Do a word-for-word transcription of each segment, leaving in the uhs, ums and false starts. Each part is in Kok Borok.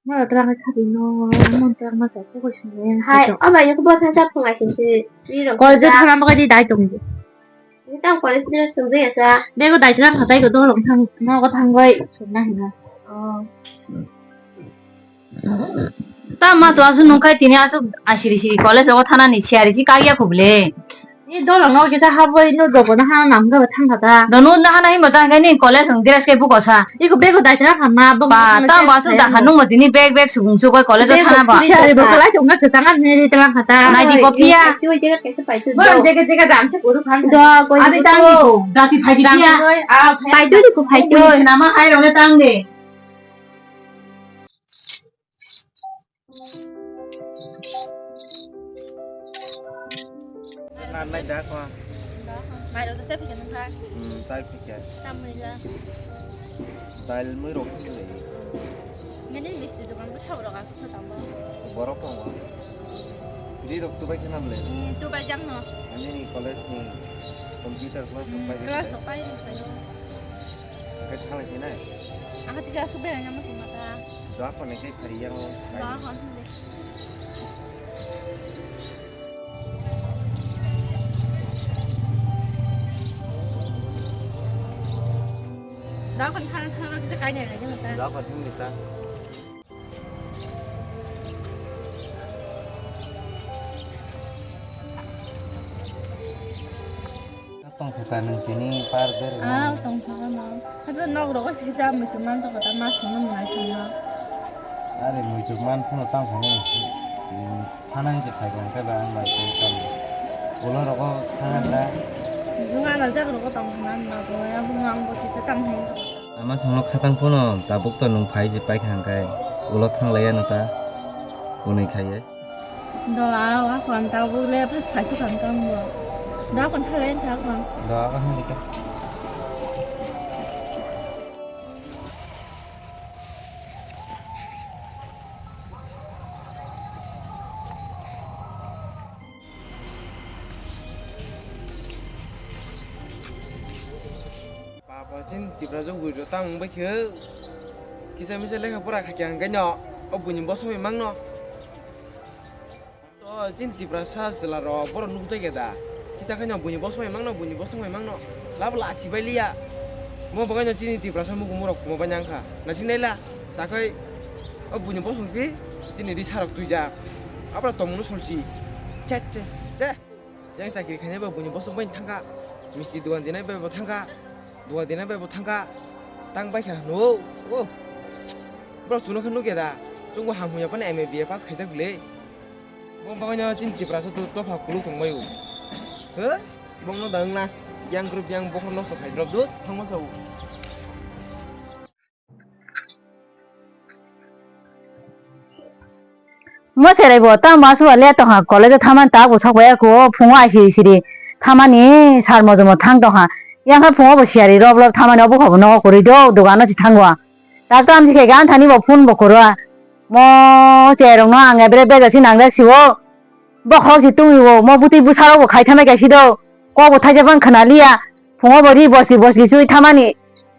Ma tra ka khati no, mon tra ma sa ko ko shi ne. Hai, o bai ko bo tha sa phung ai sin si. Ri rok. College tha ma ko di dai tong. Ni tang college ni sung de ya sa. Be ko dai tra khatai ko do rong thang, no ko thang goi sung na hina. Oh. Ta ma to asu nungkhai tini asu asiri siri college o thanani siyari si kagya khuble. Ni dolo no kita haboi no dogo na hana nam ga thang kha ta. Dono na hana himo ta hingkai ni college ang dress kai buko sa. Iko bego dai tra kha ma bo. Ba ta ba su da kha nung mo tini bag bag subung su koi college o thana ba. Siyari bo kalai tong na kwchang ni ri tra kha ta. Nai di kopia. Bo jega jega dam se kuru khan. Do ko. Abi ta ni ko. Dati phai di ya. Phai do ni ko phai do. Nama hai rong tang de. Nannai da kho. Mairok da chai phikha nung kha. Hmm, chai phikha. Tamni la. Dail mui rok si le. Nini misti dokan bo sabo rok asuk sa tamo. Borok tongo. Ri rok tubai khe nam le. Hmm, tubai jang no. Ani ni college ni computer class rok pai. Class rok pai rok pai. Hwnkhe thanglai sinai? Ang khe tisa aswk beraina muchung mata. Doa khornai khe phari yang o. Doa khornai de. Doa khornai thana thana kisa kainai kainai mata. Doa khornai thangni ta. Tongthokha nwng tini par ber. Ah, tongthokha no. Haibo nok rogo sikisa muitu man tongkha ta, ma songno nai thangno. Are muitu man phano tang phano, hmm, thanang je phai kha khe ba ang bai tong tang. Ulo rogo thang ta. Bung ana jak rogo tong thangna ma bo ya bung ang bo kisa tang hai. Ama songno khatang phano tabuk to nwng phai se paikha hwnkhe ulo thanglaiya no ta hwnwi khaiwi. Do a wa khon tabuk le phas phai se kang kang bo. Do khon thalai thak khon. Do a khon dikha. Papa chini Tiprasa buino tamo wngbai khe kisa misa lekha pora khaikha hwnkhe no o buini bosong bai mangno. To chini Tiprasa chwla rok borok nukjakya da? Kisa khe no buini bosong bai mangno, buini bosong bai mangno. Labo lachi bai liya. Mo bagwi no chini Tiprasa mukumung rok kumo bai nangkha. Naising naila. Takhai o buini bosong si chini risa rok twijak. Abra tongmungno solsi. Che, che, che. Yang chakri khainai bai buini bosong bai thangkha. Misti dugan dinai bai bo thangkha. Dugan dinai bai bo thangkha. Tang bai kha hwno. O. Bro chuno khe nukya da. Chwngbo ham hwnwi phano M A B A pass khaijak le. Bo bagwi no chini Tiprasa tu topha kuluk thwng bai o. He? Bongno da wngla. Yang group yang bokhor nosto khai drop dut thangma sao. Mo serai bo tamo aswk le tongha college o thamani ta bo sok bai ako phungo ai siri siri thamani sar mojomo thang tongha. Yang khe phungo bo siyari rob rob thamani obo khe bo nogo kwrwi do dogano se thango. Tak tam se khe gan thani bo phone bo kwrwa. Mo cherong no ang ebre bega si nang jak si o. Bokhorok se tungwi o, mo bwtwi bwsarok bo khai thamai kaisi do. Kok bo thaisa phang khna liya. Phungo bo ri boski boski sui thamani.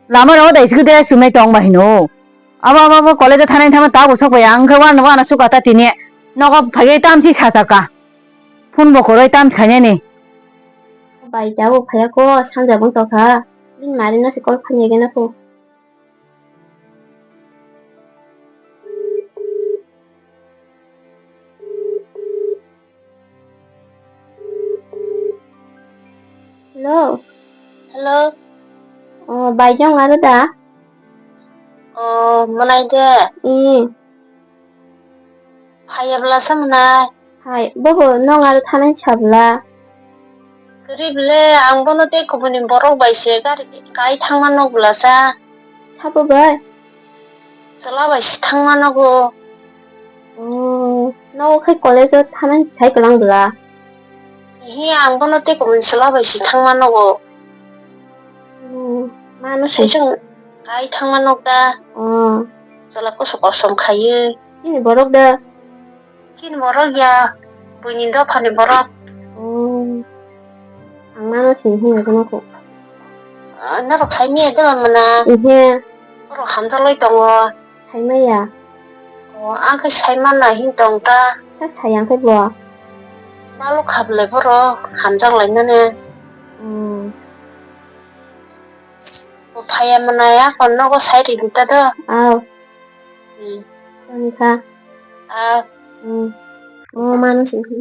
Lama rogo dai sukhe de sumai tong ba hino. Abo, abo, abo college o thanai thama ta bo sok bai ang khe wana, wana suka ta tini. Nogo phaiwi tamsi sachaka. Phone bo kwrwi tam khainani. Bai ta bo phaiya ko sanja bong tokha. Bini mari no se call khainai gana ko. Hello. Hello. O, bai jong aro da? O, mwnai de. Hmm. Phaiya bwla sa mwnai. Hai, bobo, nong aro thanai sabla? Kwrwi bwle, ang bono tei kubuni borok bai se gari kai thangma nok bwlasa. Sabo bai? Chwla bai se thangma nogo. Oh, nogo khai college o thanai sai kwlang bwla? Hi, ang bono tei kubuni chwla bai se thangma nogo. Hmm, mano sai. Saichung kai thangma nok da. Oh. Chwla kosom kosom khaiwi. Chini borok da? Chini borok ya, buini dophani borok. Oh. Ang mano sini hwnwi gwnang kho. Ah, norok saimaya de ba mwnang? Ihe. Borok hamjak lai tongo. Saimaya. Ang khe sai manna hin tong ta. Sa sai ang khe bo. Maluk kha belai borok hamjak lainani. Hmm. Bo phaiya manaya kon nogo sai ridi ta do. Aw. Hmm. Toni kha. Aw. Hmm. O mano sing khe.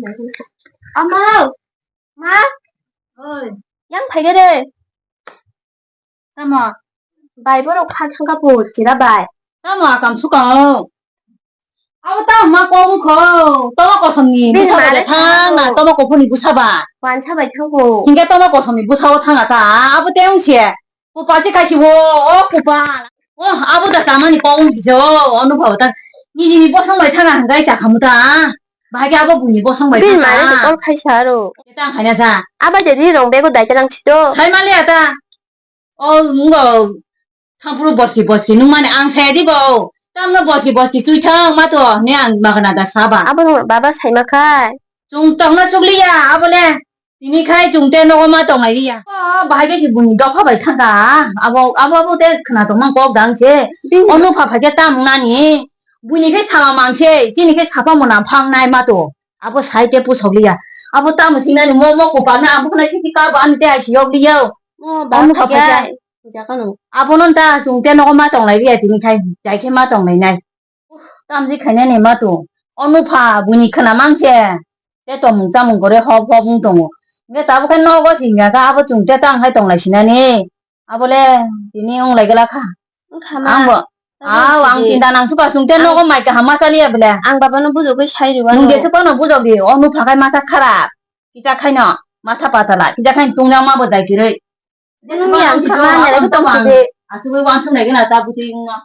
Ama. Ma. Oi. Yang phai de. Tamo? Bai borok kha thangkha po chira bai. Tamo akam sukang o? Abo tamo ma kok wngkho? Toma kosom ni bini busa bai mare thang na, thang. Toma kophur ni busa ba. Wansa bai thang po. Hingke toma kosom ni busa o thang ata, abo te wng se. Pupa se khai se o, o pupa. O, abo da chamani kok wng kisa o, ono phabo ta. Niji ni bosong bai thang na hingke cha khamu ta. Bahai ke abo buini bosong bai bini thang mare ta. Kol khai sa aro. Tang khai na sa. Abo de ri rong bego dai ta lang chito. Sai ma le ata. O wngkha, thampuru boski boski nungmani ang saya di bo. Tamno boski boski chui thang ma to, ne ang magana da saba. Abo no baba saima khai. Chung tongna chukliya, abo le. Tini khai chung te nogo ma tonglai liya. O, bahai khe si buini dopha bai thangka. Abo, abo, abo te khna tongma kok dang se. Bini. Ono pha pha khe tam nani. Buini khe sama mang se, chini khe sapa mona phang nai ma to. Abo sai te pusok liya. Abo tamo sinani mo mo kupar na abo khna siti ka ba ani te ai siyok liya. O, ba. Ano khapai khapai ya. Jakano. Abo non ta sung te nogo ma tonglai liya tini khai. Jai khe ma tonglai nai. Tam si khainani ma to. Ono pha buini khna mang se. Te tomung chamung gore hop hop wng tongo. Nge tabo khe nogo singya kha abo chung te tang hai tonglai sinani. Abole tini wng lai gela kha. Wngkha ma. Ang bo. Abo aw, ang sidi. Chinta nang suka sung te ang nogo mai kaham ma chaliya bele. Ang baba no bujogwi sai rwano. Nung jesu kono bujogdi, o nupha khai masa kharap. Kisa khai no, matha patala, kisa khai tungjang ma bo dai kiroi. Nung yang kha ma nere ko tong sidi. Asugwi wansung lai gena ta butui wngno.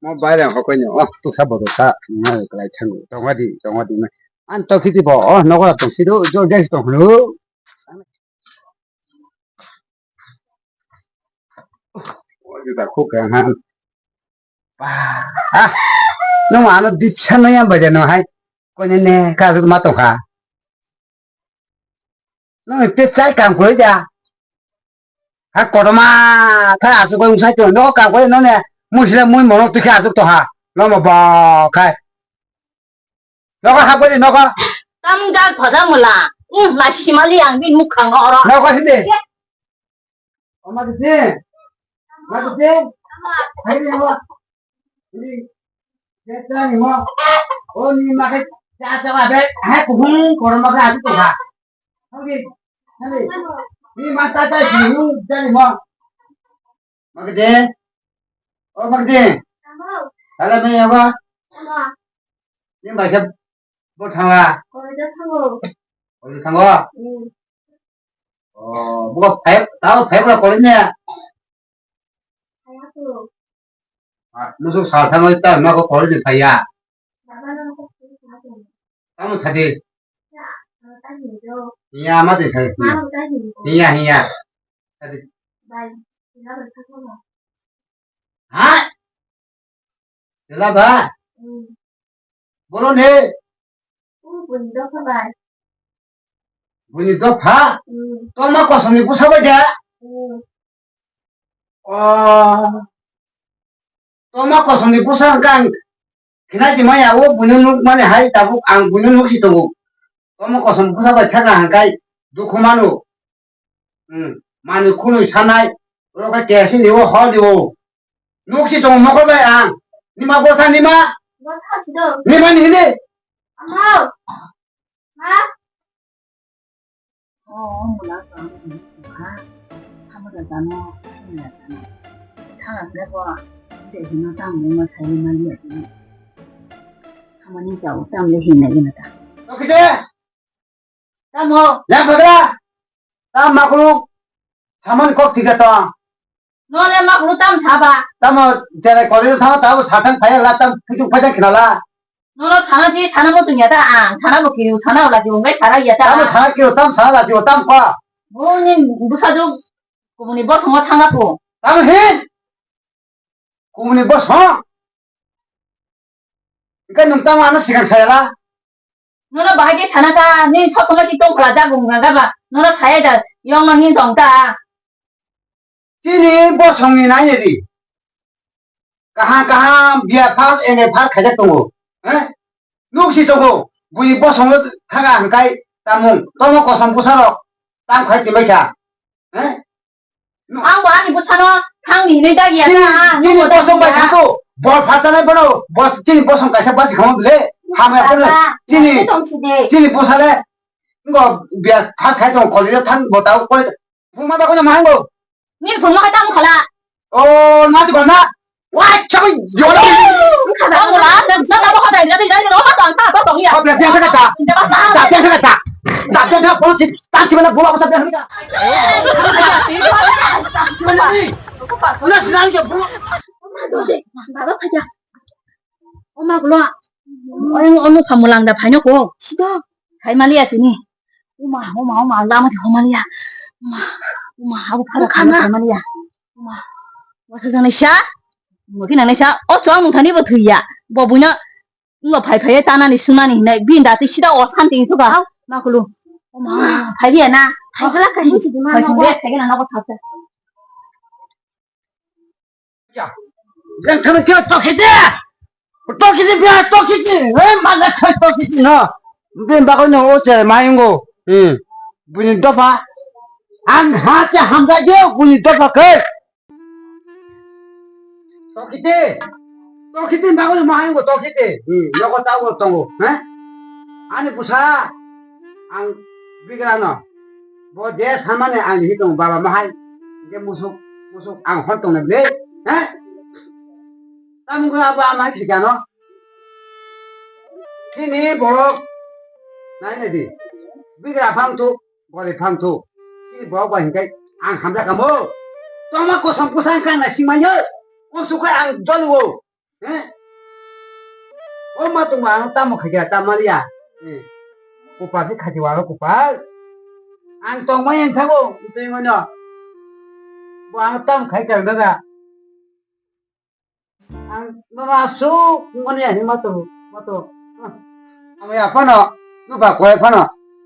Mo bairang hokoi no, oh, tuksa bodo sa, nai klai thango, tongadi, tongadi ma. An to khiti bo, oh, nogo tong sido, jor jai tong hlu. Juta khuk khe ha. Ba, ha. Nung ano dipsa no yang baja no hai. Kone ne ka ma tong kha. Nung te chai kam koi ja. Ha koroma kha asu koi sai to no ka koi no ne. Musila mui mono tu kha asu to ha. No mo ba khai. Nogo hapoi di nogo. Tam dal phaja mula. Hmm, nasi simali ang bin mukhang oro. Nogo hindi. Oma gede. Ma gede. Hai di nogo. Ini. Kita ni mo. Oh ni makai cha cha ba be. Hai kuhung koroma ka asu to ha. Oke. Hai. Ni ma ta ta si hu jani mo. Magede. O Magede. Tamo. Hala me yawa. Tamo. Ni bai khe bo thangla. College thango. College thango? Hmm. Oh, buka phai, tao phai bra college ne? Phai ako. Ah, musu sal thango ta ma ko college phai ya. Baba no ko phai ako. Tamo sadi. Ya, ano ta hinjo. Iya, ma de sadi. Ma no ta hinjo. Iya, iya. Sadi. Bai, ina bai ka ko. Ha? Chwla ba? Hmm. Boro ne? Hmm, buini dopha bai. Buini dopha? Hmm. Toma kosomni bwsa bai da? Hmm. O. Toma kosomni bwsa hwnkha ang khina si maya o buino nuk mani hai tabuk ang buino nuk si tongo. Toma kosom bwsa bai thakna hwnkhe dukhu mano. Hmm, manwi khunui sanai, oro khe kerosene dibo, hor dibo. Nuk si tongo mokol bai ang. Nima bwsa nima? Bwsa si do. Nima ni hini? Amo. Ma? O, mula tong. Ha? Tamo da tamo, tamo da tamo. Thang le bo, de hino tamo ma sai ma liya. Tamo ni jao, tamo le hina gina ta. Okide. Tamo. Yang bagra. Tam makhlu. Saman kok tiga to. No le makhlu tam saba. Tamo jere college thang tabo sathang phaya la tam puchuk phaya khinala. No no sana ti sana mo tunya ta ang sana bo kiru sana la ti ungai sana ya ta. Tamo sana kiru tam sana la ti tam pa. Bo ni busa jo kumuni bo thongo thanga ko. Tamo hin. Kumuni boss ho? Engke nung tamo ano sikang saya la? Nono bahai khe sana kha, nini sob somoi si tong phala jagung gana gaba. Nono saya da, yong no hin tong ta. Chini bosong ni nai di. kaham kaham B A pass, M A pass khaijak tongo. He? Nuk si tongo, buini bosongo thaga hwnkhai tamung, tomo kosom bwsarok tam khai twi maikha. He? Ang bo ani bwsano thangni hinwi dagiya chini, ta, ang chini bo bosong bai dagiya. Thango, bol phatsanai bono, bos, chini bosong kaisa basi khamo bile, hamya bono, baba, chini, tong si de. Chini bwsale, ngo biya phat khai tong college thang bo tao kore, buma ba kono mahango. Nini phone mo hai tamo khala. O, na tu na. Wai, chabai, jora. Khada mo la, na na mo khada, na na mo khada, ta to tong ya. Khada, dia khada. Da, dia khada. Da, dia khada, politik, ta ki mana bola ko ta dia khada. Mana ni? Mana sinang ke bola. Baba khaja. Oma gulo. Oy, ono phamulang da phaino ko. Sida. Sai maliya tini. Uma, uma, uma, lama si homaliya. Uma, uma, abu phara khana homaliya. Uma. Wasa jang naisa. Mukhi nang naisa. O chwng mung thani bo thuya. Bo buina. Ngo phai phai tanani sunani hinai. Bin da ti sida o santi suka. Ma kulu. Uma, phai biya na. Phai khala kahin si ma. Phai sung de, sai na ko thata. Ya. Yang kami kira tokiti. Tokiti biar tokiti. Eh, mana kau tokiti no. Bin bagai no oce mayungo. Hmm. Buni dopa. Ang hati hamda dia buni dopa ke. Tokiti. Tokiti bagai no mayungo tokiti. Hmm. Yoko tawo tongo. Eh? Ani busa. Ang bigrano. Bo je samane ang hitung baba mahai. Je musuk, musuk ang hon tong le. He? Tamung khe abo ama hai phikano. Chini borok nai nai di. Bigra phang thu, gori phang thu. Chini borok bai hinkai ang hamjak kamo. Toma kosom kosa ang kang nai singmanya. Kosom kai ang joli wo. He? O ma tongma ang tamo khaikha ta maliya. He. Kupal khe khaikhe waro kupal. Ang tongmani ang thango twi mano. Bo ang tam khai ta daga. Ang nono asuk mani ahi mato mato. Ang ya phano nuba koi phano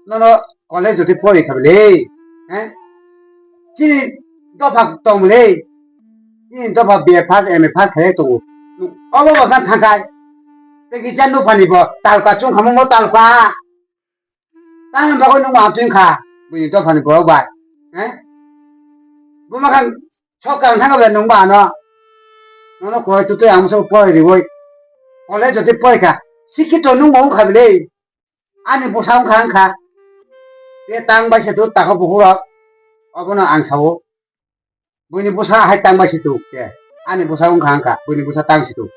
nono college jodi pori khabli. He? Chini dophak tongmani. Chini dophak B A pass, M A pass khaye tongo. Obo bo khan thangkai. Tei kisa nuphani bo talka chwng khamung bo talka. Tang bagwi nung ma chwng kha. Bini dophani borok bai. He? Buma khan sok kang thangka bai nung ba ano. Nono koi tutui ang so pori riwoi. College jodi pori kha. Sikito nung bo wng kha bile. Ani bwsa wngkha wngkha. Tei tang bai se tu tako bukhuk rok. Obono ang sao. Buini bwsa hai tang bai se tu. Tei ani bwsa wngkha wngkha. Buini bwsa tang se tu.